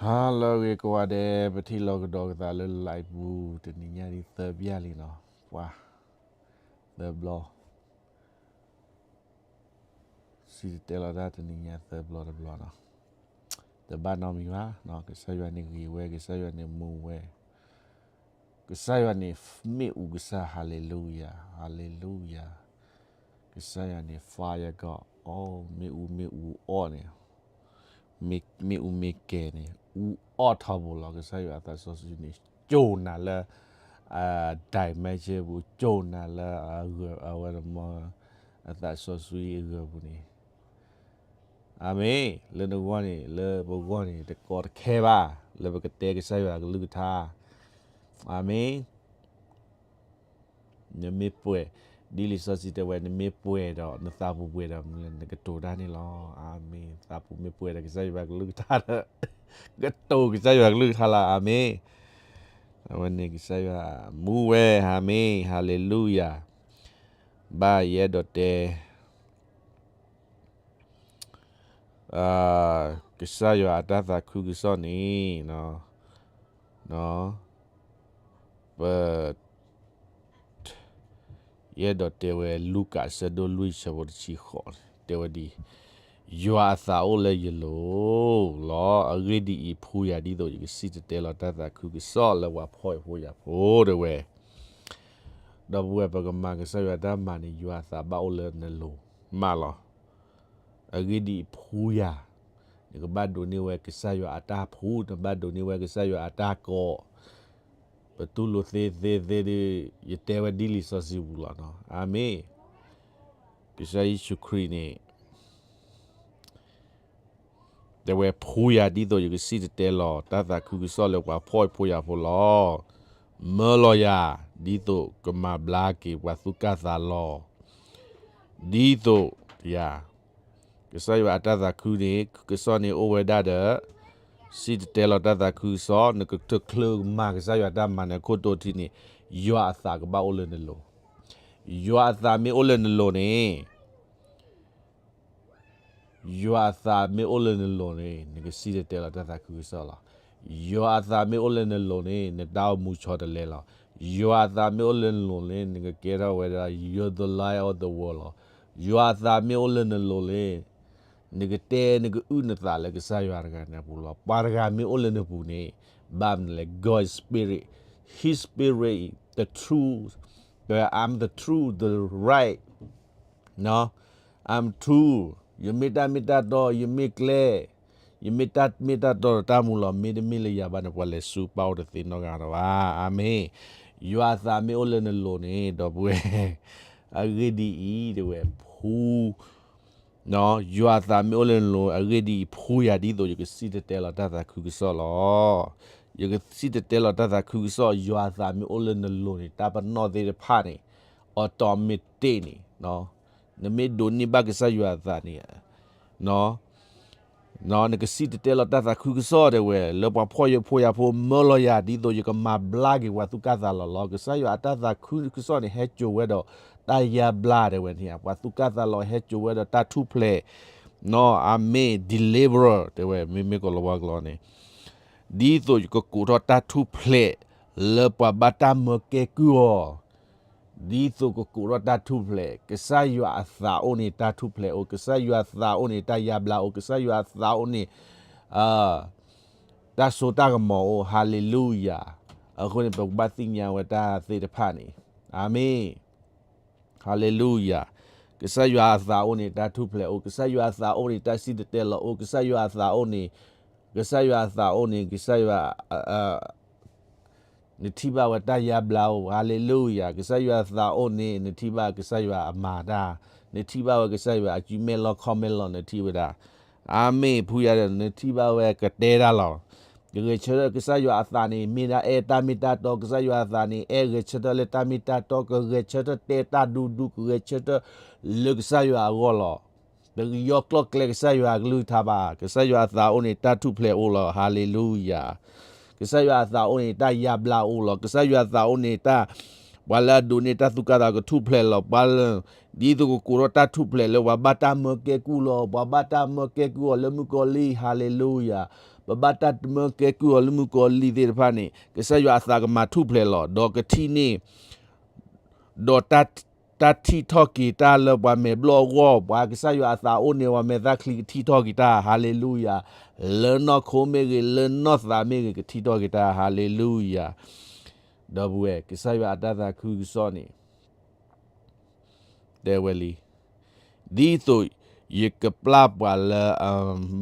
ဟါလၢအဂ့ၤကိးဂၤဒဲး, ပထံၣ်လိာ်ကဒီးပသးလၢ live ပူၤ တနံၤညါဒ်သၢဘျီလံနီၤ, ပှၤ သၢဘျီ စံၣ်တဲၤတဲလီၤတၢ်တနံၤညါသၢဘျီတဘျီနီၤ, တဘၣ်နီတမံၤဘၣ်, ကစၢ်ယွၤန့ၣ်ဂ့ၤဝဲ, ကစၢ်ယွၤန့ၣ်မူဝဲ, ကစၢ်ယွၤန့ၣ်မ့ၣ်အူကစၢ်, ဟါလ့လူယၤ, ဟါလ့လူယၤ, ကစၢ်ယွၤန့ၣ် fire God, အိ မ့ၣ်အူမ့ၣ်အူအီၣ်န့ၣ် မ့ၣ်အူမ့ၢ်ကဲၤန့ၣ် အူအီၣ်ထီဘိလီၤ. ကစၢ်ယွၤအသးစီဆှံန့ၣ် ကၠိၣ်နၤလၢ dimension ပူၤ, ကၠိၣ်နၤလၢ အဝဲတမီ အသးစီဆှံအဂၢၢ်ပူၤန့ၣ်, အၤမ့ၣ်, လၢနဂီၢ်န့ၣ် လၢပဂီၢ်န့ၣ် တကီတခဲဘၣ် လၢပကတဲကစၢ်ယွၤကလုၢ်ကထါ, အၤမ့ၣ်. နမ့ၢ်ပှဲၤ, ဒ်လံာ်စီဆှံတဲဝဲ နမ့ၢ်ပှဲၤဒီး နသးပူၤပှဲၤဒီး နကတိၤတၢ်န့ၣ်လီၤ. အၤမ့ၣ်, သးပူၤမ့ၢ်ပှဲၤဒီး ကစၢ်ယွၤကလုၢ်ကထါဒီး ကတိၤကစၢ်ယွၤကလုၢ်ကထါလီၤ. အၤမ့ၣ်. အဝဲန့ၣ်ကစၢ်ယွၤမူဝဲ, အၤမ့ၣ်, ဟါလ့လူယၤ, ဘၣ်ယအဲၣ်ဒိးတဲ ကစၢ်ယွၤအတၢ်သးခုကစီၣ်န့ၣ်, ပ ယအဲၣ်ဒိးတဲဝဲ လူၤကၣ်အဆၢဒိၣ်လွံၢ်ဆၢဖိတဆံဃိးန့ၣ် တဲဝဲဒ်အံၤ, ယွၤအသးအိၣ်လၢယလိၤလီၤ. အဂ့ၢ်ဒ်အံၤ, ဖှူယၤဒ်သိးယကစံၣ်တဲၤတဲလီၤတၢ်သးခုကစီၣ်လၢပှၤဖှီၣ်ဖိယာ်ဖိတဲဝဲ, ဒီပုၢ်ဝဲၢ် ပကမၤကစၢ်ယွၤတၢ်မၤန့ၣ် ယွၤအသးဘၣ်အိၣ်လၢနလိၤမးလီၤ. အဂ့ၢ်ဒ်အံၤ, ဖှူယၤ, နကဘၣ်ဒိးန့ၢ်ဝဲကစၢ်ယွၤအတၢ်ဖှူ, နဘၣ်ဒိးန့ၢ်ဝဲကစၢ်ယွၤအတၢ်ကိး, ပတူၢ်လိာ်သ့သ့သ့ဒီး ယတဲဝဲဒ်လံာ်စီဆှံပူၤလီၤ. အၤမ့ၣ်. ကစၢ်ယ့ၣ်ၡူးခရံာ်န့ၣ် တဲဝဲ ဖှူယၤဒ်သိးယကစံၣ်တဲၤတဲလီၤ တၢ်သးခုကစီၣ်လၢပှၤဖှီၣ်ဖိယာ်ဖိလီၤ. မၢလီၤယၤ ဒ်သိးကမၤဘျါက့ၤပှၤသူၣ်ကၢ်သးလီၤ. ဒ်သိးယၤ, ကစၢ်ယွၤအတၢ်သးခုန့ၣ် ကစီၣ်န့ၣ်အိၣ်ဝဲဒၣ်ဒီး စံၣ်တဲၤတဲလီၤတၢ်သးခုကစီၣ်, နကတချုးမၤကစၢ်ယွၤတၢ်မၤန့ၣ် ခိၣ်တိထံန့ၣ် ယွၤအသးကဘၣ်အိၣ်လၢနလိၤ. ယွၤအသးမ့ၢ်အိၣ်လၢနလိၤန့ၣ် ယွၤအသးမ့ၢ်အိၣ်လၢနလိၤန့ၣ် နကစံၣ်တဲၤတဲလီၤတၢ်သးခုကစီၣ်လီၤ. ယွၤအသးမ့ၢ်အိၣ်လၢနလိၤန့ၣ် နတၢ်အိၣ်မူဆီတလဲလီၤ. ယွၤအသးမ့ၢ်အိၣ်လၢနလိၤန့ၣ် နကကဲထီၣ်ဝဲဒၣ် you're the light of the world လီၤ. ယွၤအသးမ့ၢ်အိၣ်လၢနလိၤန့ၣ် နကတဲနကအုၣ်နသးလၢကစၢ်ယွၤတဂၤန့ၣ်အပူၤလီၤ. ပှၤတဂၤမ့ၢ်အိၣ်လၢနပူၤန့ၣ် ဘၣ်မနုၤလဲၣ်, God is spirit, his spirit, the truth, I'm the truth, the right, I'm true, ယမ့ၢ်တၢ်မ့ၢ်တၢ်တီ, ယမ့ၢ်ကျဲ, ယမ့ၢ်တၢ်မ့ၢ်တၢ်တီဒီးတၢ်မူလီၤ. မ့တမ့ၢ်လၢယၤဘၣ်န့ၣ် ပှၤလဲၤဆူပၢ်အိၣ်တသ့နီတဂၤဒီးဘၣ်. အၤမ့ၣ်. ယွၤအသးမ့ၢ်အိၣ်လၢနလိၤန့ၣ် ဒီပုၢ်ဝဲၢ်, အဂ့ၢ်ဒ်အံၤ တဲဝဲ ဖှူ ယွၤအသးမ့ၢ်အိၣ်လၢနလိၤ အဂ့ၢ်ဒ်အံၤ, ဖှူယၤဒ်သိးယကစံၣ်တဲၤတဲလီၤတၢ်သးခုကစီၣ်လီၤ. ယကစံၣ်တဲၤတဲလီၤတၢ်သးခုကစီၣ်, ယွၤအသးမ့ၢ်အိၣ်လၢနလိၤန့ၣ် တၢ်ပနီၣ်သ့ၣ်တဖၣ်န့ၣ် automatic န့ၣ် နမ့ၢ်ဒိးန့ၢ်ဘၣ်ကစၢ်ယွၤအသးန့ၣ် နကစံၣ်တဲၤတဲလီၤတၢ်သးခုကစီၣ်တဲဝဲ, လၢပှၤဖှီၣ်ဖိယာ်ဖိ မၢလီၤယၤ ဒ်သိးယကမၤဘျါက့ၤပှၤသူၣ်ကၢ်သးလီၤလီၤ. ကစၢ်ယွၤအတၢ်သးခုကစီၣ်န့ၣ် ဟဲစိာ်ဝဲဒီးတၢ်ယါဘျါတဲဝဲန့ၣ်, ပှၤသူၣ်ကၢ်သးလီၤဟဲစိာ်ဝဲဒီးတၢ်ထူၣ်ဖျဲး, အၤမ့ၣ်, deliverer တဲဝဲ မ့မ့ၢ်ကိးလၢပှၤကလီန့ၣ်, ဒ်သိးယကကိးထီၣ်တၢ်ထူၣ်ဖျဲး လၢပှၤဘၣ်တၢ်မၢကဲကုၢ်အီၤ ဒ်သိးကကိးထီၣ်တၢ်ထူၣ်ဖျဲး, ကစၢ်ယွၤအသးအိၣ်န့ၣ် တၢ်ထူၣ်ဖျဲးအိၣ်, ကစၢ်ယွၤအသးအိၣ်န့ၣ် တၢ်ယါဘျါအိၣ်, ကစၢ်ယွၤအသးအိၣ်န့ၣ် တၢ်စိတၢ်ကမီၤအိၣ်, ဟါလ့လူယၤ. အဃိန့ၣ် ပကဘၣ်သ့ၣ်ညါဝဲတၢ်သ့ၣ်တဖၣ်န့ၣ်, အၤမ့ၣ်, ဟါလ့လူယၤ. ကစၢ်ယွၤအသးအိၣ်န့ၣ် တၢ်ထူၣ်ဖျဲးအိၣ်, ကစၢ်ယွၤအသးအိၣ်န့ၣ် တၢ်စံၣ်တဲၤတဲလီၤအိၣ်, ကစၢ်ယွၤအသးအိၣ်န့ၣ်, ကစၢ်ယွၤအသးအိၣ်န့ၣ် ကစၢ်ယွၤ နထံၣ်ဘၣ်ဝဲတၢ်ယါဘျါအိၣ်, ဟါလ့လူယၤ. ကစၢ်ယွၤအသးအိၣ်န့ၣ် နထံၣ်ဘၣ်ကစၢ်ယွၤအမၤတၢ်, နထံၣ်ဘၣ်ဝဲကစၢ်ယွၤအစုမဲာ်လီၢ်ခီၣ်မဲာ်လီၢ် နထံၣ်ဝဲဒၣ်, အၤမ့ၣ်, ဖှူယၤဒီး နထံၣ်ဘၣ်ဝဲကတဲတၢ်လီၤ. ကဂဲၤဆၢထၢၣ်ကစၢ်ယွၤအသးန့ၣ် မ့ၢ်ဒၣ်အဲၣ်တၢ်မ့ၢ်တၢ်တီ, ကစၢ်ယွၤအသးန့ၣ် အဲၣ်ဂဲၤဆၢထၢၣ်လၢတၢ်မ့ၢ်တၢ်တီ, ကဂဲၤဆၢထၢၣ်တဲတၢ်ဒူဒူ, ကဂဲၤဆၢထၢၣ်လၢကစၢ်ယွၤအဂီၢ်လီၤ. ပကယီကျီၢ်ကျဲကစၢ်ယွၤအကလုၢ်ကထါဘၣ်. ကစၢ်ယွၤအသးအိၣ်န့ၣ် တၢ်ထူၣ်ဖျဲးအိၣ်လီၤ, ဟါလ့လူယၤ. ကစၢ်ယွၤအသးအိၣ်န့ၣ် တၢ်ယါဘျါအိၣ်လီၤ. ကစၢ်ယွၤအသးအိၣ်န့ၣ် တၢ်, ပှၤလၢအဒိးန့ၢ်တၢ်သူၣ်ကၢ်သးကထူၣ်ဖျဲးလီၤ. ပှၤလၢ, ဒ်သိးကကိးထီၣ်တၢ်ထူၣ်ဖျဲးလၢပှၤဘၣ်တၢ်မၢကဲကုၢ်လီၤ. ပှၤဘၣ်တၢ်မၢကဲကုၢ်အီၤလၢမုၣ်ကီၤလံၢ်, ဟါလ့လူယၤ. ပ ပဘၣ်တၢ်တမၢကဲကုၢ်အီၤလၢမုၣ်ကီၤလံၢ်သ့ၣ်တဖၣ်န့ၣ် ကစၢ်ယွၤအသးကမၤထူၣ်ဖျဲးလီၤ. ဒီးကထံၣ်န့ၢ် ဒီးတၢ် တၢ်ထံၣ်ထီၣ်က့ၤတၢ်လၢပှၤမဲာ်ဘျီၣ်အဂီၢ်, ပှၤကစၢ်ယွၤအသးအိၣ်န့ၣ် ပှၤမဲာ်သၣ်ချံကထံၣ်ထီၣ်က့ၤတၢ်, ဟါလ့လူယၤ, လၢနီၢ်ခိမ့ၢ်ဂ့ၤ, လၢနီၢ်သးမ့ၢ်ဂ့ၤ, ကထံၣ်ထီၣ်က့ၤတၢ်, ဟါလ့လူယၤ. ဒီပုၢ်ဝဲၢ်, ကစၢ်ယွၤအတၢ်သးခုကစီၣ်န့ၣ် တဲဝဲလံ, ဒ်သိးယကပျၢ်ပှၤလၢအ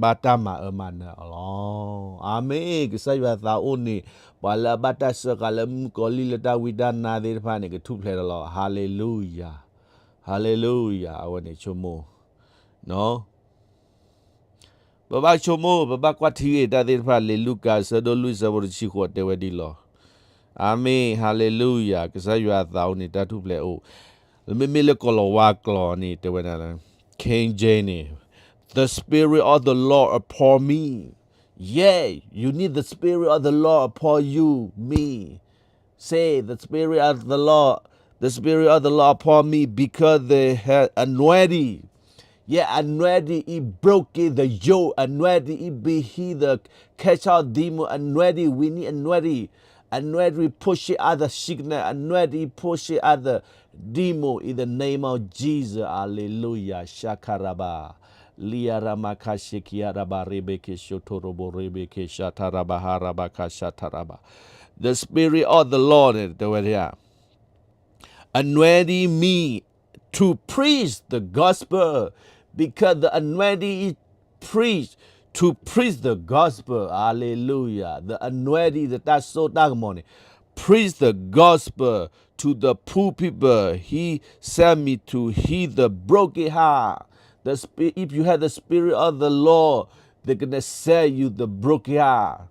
ဘၣ်တၢ်မၤအၢမၤနၢၤအီၤလီၤ. အၤမ့ၣ်, ကစၢ်ယွၤသးအိၣ်န့ၣ် ပှၤလၢအဘၣ်တၢ်စၢဃာ်လၢမုၣ်ကီၤလံၢ်လၢတၢ်ဝံတၢ်နါသ့ၣ်တဖၣ်န့ၣ် ကထူၣ်ဖျဲးဒီးလီၤ. ဟါလ့လူယၤ, ဟါလ့လူယၤ, အဝဲန့ၣ်ဆိကမိၣ် ပဘၣ်ဆိကမိၣ်, ပဘၣ်ကွၢ်ထံဂ့ၤတၢ်သ့ၣ်တဖၣ်, လံာ်လူၤကၣ်အဆၢဒိၣ်လွံၢ်အဆၢဖိတဆံဃိးတဲဝဲဒ်လီၤ. အၤမ့ၣ်, ဟါလ့လူယၤ, ကစၢ်ယွၤအသးအိၣ်န့ၣ် တၢ်ထူၣ်ဖျဲးအိၣ်, မ့မ့ၢ်လၢကိၤလၤဝါကျိာ်န့ၣ် တဲဝဲဒၣ်လၢ King James န့ၣ်, The Spirit of the Lord upon me. Yeah, you need the Spirit of the Lord upon you, me. Say, the Spirit of the Lord, the Spirit of the Lord upon me, because they have anointing. Yeah, anointing, it broken the yoke. Anointing, it be he the cast out demon. Anointing, we need anointing. Anointing, push it out the sickness. Anointing, push it out the demon in the name of Jesus. Hallelujah. Shakaraba. Liya rama kashe kiya raba rebe ke shoto robo rebe ke shata raba ha raba ka shata raba. The Spirit of the Lord, တဲဝဲဒၣ်, anointing me to preach the gospel, because the anointing is preach, to preach the gospel. Hallelujah. The anointing, the တၢ်စိတၢ်ကမီၤန့ၣ်, preach the gospel to the poor people. He sent me to heal the broken heart. The spirit, if you have the Spirit of the Lord, they're gonna send you the broken heart.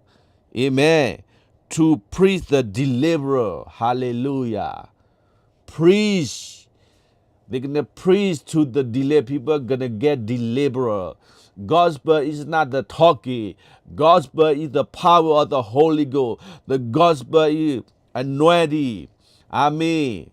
Amen. To preach the deliverer. Hallelujah. Preach. They're gonna preach to the deliver. People gonna get deliverer. Gospel is not the talking. Gospel is the power of the Holy Ghost. The gospel is anointing. Amen.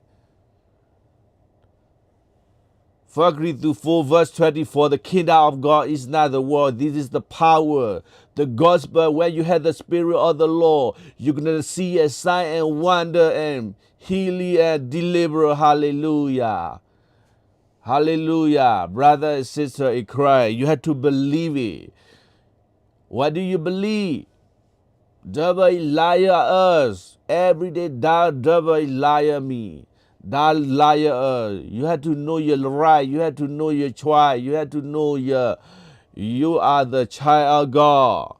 First Corinthians four verse twenty-four, the kingdom of God is not the world. This is the power. The gospel, when you have the Spirit of the Lord, you're going to see a sign and wonder and healing and deliverer. Hallelujah. Hallelujah. Brother and sister in Christ, you have to believe it. What do you believe? Devil is liar us. Every day, thou devil is liar me. Thou liar us. You have to know your right. You have to know your choice. You have to know your, you are the child of God.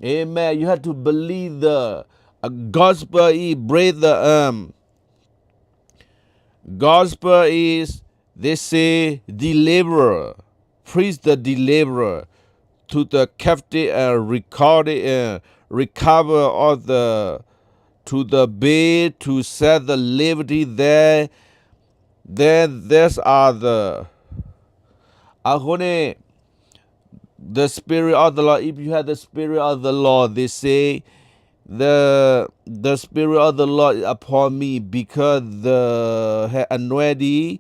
Amen. You have to believe the uh, gospel is break the um, gospel is, they say, deliverer, preach the deliverer to the captive and recorded and recover of the to the bed to set the liberty there. Then these are the အဃိန့ၣ် the Spirit of the Lord, if you have the Spirit of the Lord, they say, the the Spirit of the Lord is upon me because the anointing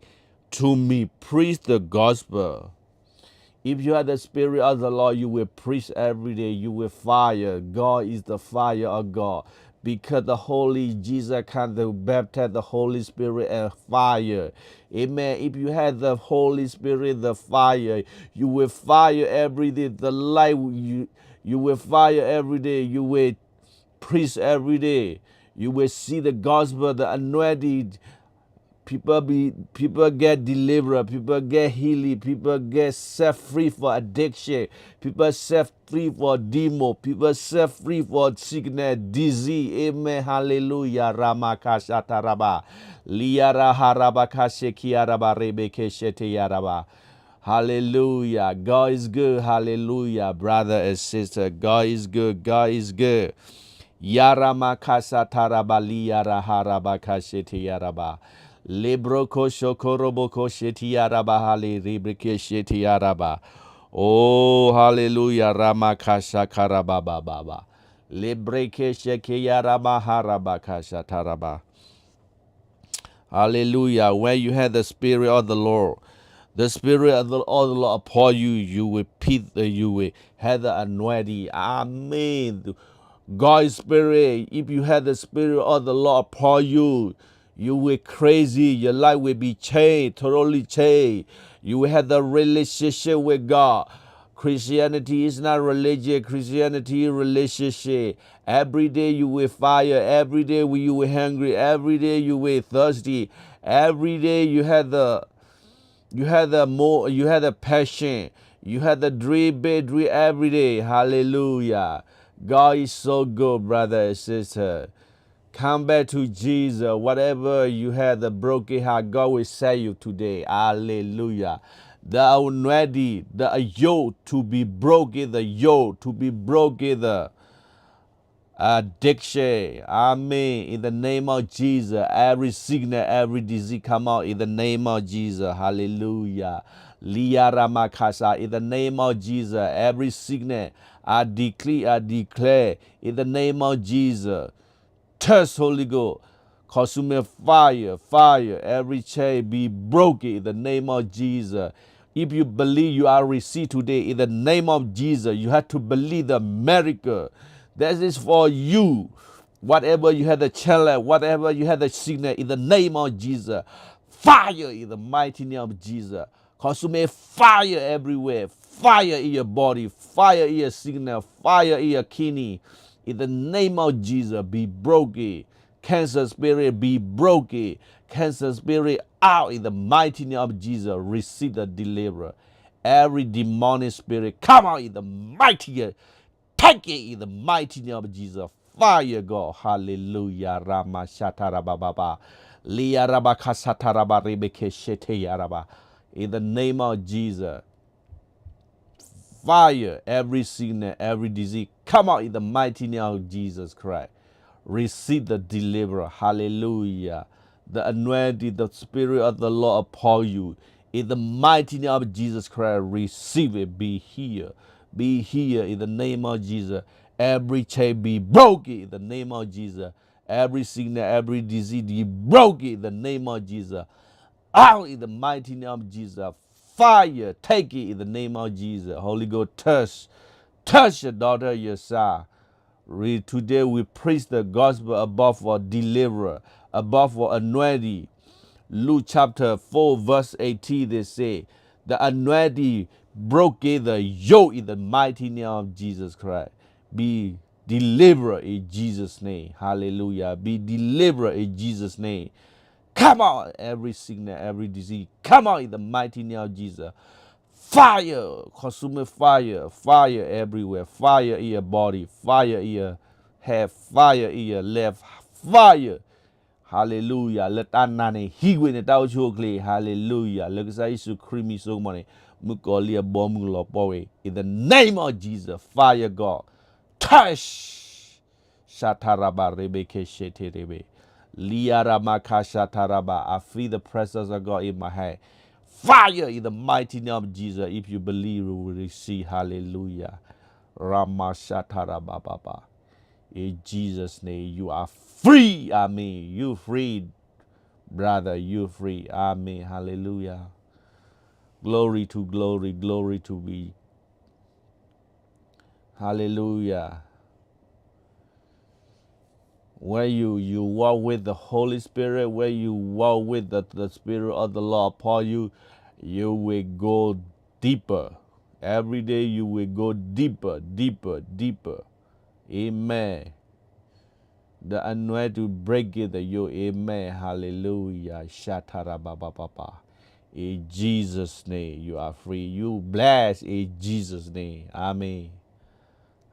to me preach the gospel. If you have the Spirit of the Lord, you will preach every day. You will fire. God is the fire of God. Because the Holy Jesus come to baptize the Holy Spirit and fire. Amen. If you have the Holy Spirit, the fire, you will fire every day. The light, you, you will fire every day. You will preach every day. You will see the gospel, the anointing. People be people get delivered, people get healing, people get set free for addiction, people set free for demon, people set free for sickness, disease. Amen. Hallelujah. Ramakashataraba. Liyaraharabakashekiaraba rebekesheteyaraba. Hallelujah. God is good. Hallelujah. Brother and sister, God is good. God is good. Yarama kasa taraba liyara haraba kashete yaraba. Libro kosho korobo kosheti yaraba hali ribrike sheti yaraba. Oh, hallelujah. Rama kasha karaba baba. Librike sheke yaraba haraba kasha taraba. Hallelujah. When you have the Spirit of the Lord, The Spirit of the, of the Lord upon you, you will, you will have the anointing. Amen. God's Spirit, if you have the Spirit of the Lord upon you, you will crazy. Your life will be changed, totally changed. You will have the relationship with God. Christianity is not religion. Christianity is relationship. Every day you will fire. Every day you will hungry. Every day you will thirsty. Every day you have the you have the more, you have the passion. You have the dream, big dream every day. Hallelujah. God is so good, brother and sister. Come back to Jesus. Whatever you have, the broken heart, God will save you today. Hallelujah. The anointing, the yoke to be broken, the yoke to be broken, the addiction. Amen. In the name of Jesus, every sickness, every disease come out in the name of Jesus. Hallelujah. Liaramakasa, in the name of Jesus, every sickness, I declare, I declare, in the name of Jesus. Touch, Holy Ghost. Consuming fire, fire. Every chain be broken in the name of Jesus. If you believe, you are received today in the name of Jesus. You have to believe the miracle. That is for you. Whatever you have the challenge, whatever you have the sickness, in the name of Jesus. Fire in the mighty name of Jesus. Consuming fire everywhere. Fire in your body. Fire in your sickness. Fire in your kidney. In the name of Jesus, be broken. Cancer spirit, be broken. Cancer spirit, out in the mighty name of Jesus. Receive the deliverer. Every demonic spirit, come out in the mighty name. Take it in the mighty name of Jesus. Fire, God. Hallelujah. Rama shatarabababa. Liya rabakasatarabarebekesheteyaraba. In the name of Jesus. Fire, every sickness, every disease, come out in the mighty name of Jesus Christ. Receive the deliverer. Hallelujah. The anointing, the Spirit of the Lord upon you. In the mighty name of Jesus Christ, receive it. Be healed. Be healed in the name of Jesus. Every chain be broken in the name of Jesus. Every sickness, every disease be broken in the name of Jesus. Out in the mighty name of Jesus. Fire, take it in the name of Jesus. Holy Ghost, touch, touch your daughter, your son. Today we preach the gospel about for deliverer, about for anointing. Luke chapter four, verse eighteen, they say, the anointing broke the yoke in the mighty name of Jesus Christ. Be delivered in Jesus' name. Hallelujah. Be delivered in Jesus' name. Come out every sickness, every disease. Come out in the mighty name of Jesus. Fire, consuming fire, fire everywhere. Fire in your body, fire in your head, fire in your left, fire. Hallelujah. လၢတၢ်နာ်န့ၣ် ဟံးကွံာ်န့ၣ် တၢ်အိၣ်ဆူၣ်အိၣ်ချ့. Hallelujah. လၢကစၢ်ယ့ၣ်ၡူးခရံာ်မံၤစိကမီၤန့ၣ် မုၣ်ကီၤလံၢ်အဘီမုၢ်လီၤပှီၢ်ဝဲ. In the name of Jesus, fire God. Touch. Shataraba rebeke sheterebe. Liaramakashataraba. I feel the presence of God in my hand. Fire in the mighty name of Jesus. If you believe, you will receive. Hallelujah. Ramashatarababa. In Jesus' name, you are free. Amen. You free, brother. You free. Amen. Hallelujah. Glory to glory. Glory to be. Hallelujah. When you, you walk with the Holy Spirit, when you walk with the, the Spirit of the Lord upon you, you will go deeper. Every day you will go deeper, deeper, deeper. Amen. The anointing to break it, the yoke. Amen. Hallelujah. Shatarabababa. In Jesus' name, you are free. You blessed in Jesus' name. Amen.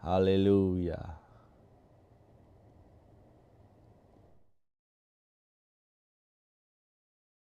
Hallelujah.